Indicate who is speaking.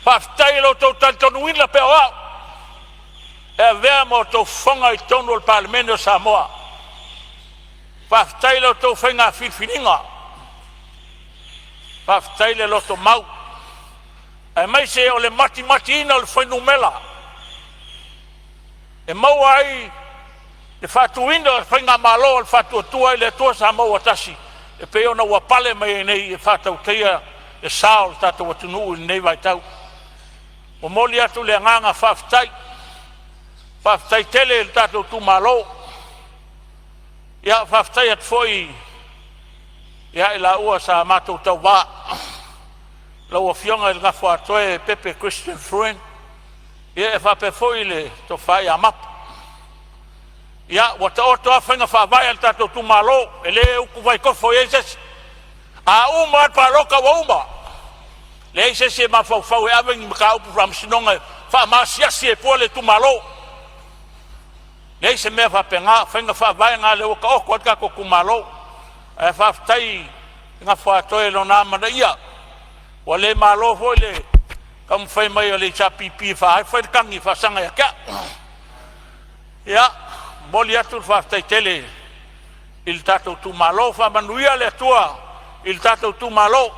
Speaker 1: Faafetai i lo outou talitonuina pea o au e avea ma outou fofoga i totonu o le Palemene o Samoa. Faafetai i la outou faiga filifiliga, faafetai le lotomau aemaise o le matimatiina o le fuainumera e maua ai le faatuina o le Faigamalo a le Faatuatua i le Atua Samoa ua Tasi e pei ona ua pale mai ai nei e faatautaia le sa o le tatou atunuu i lenei vaitau. E momoli atu le agaga faafetai, faafetai tele i le tatou itumalo. Ia faafetai atu foi ia i laua sa matou tauva, lau Afioga i le Gofoatoe Pepe Christian Fruen ia e faapea foi le Tofa ia Mapu. Ia, ua taoto a faiga faavae a le tatou itumalo, e le utuvai tofo i ai se isi. A uma lava le palota ua uma, leai se isi e mafaufau e ave ni mataupu i le faamasinoga e faamaasiasi ai fua le itumalo. Leai se mea faapena, o faiga faavae na o lea ua taoto ai le tatou itumalo. Ae faafetai i le Gofoatoe i lona amanaia, ua le malo foi le taumafai mai o le HRPP e fai le tagi e faasaga ia te au. Ia, momoli atu le faafetai tele i le tatou itumalo. Faamanuia le Atua i le tatou itumalo.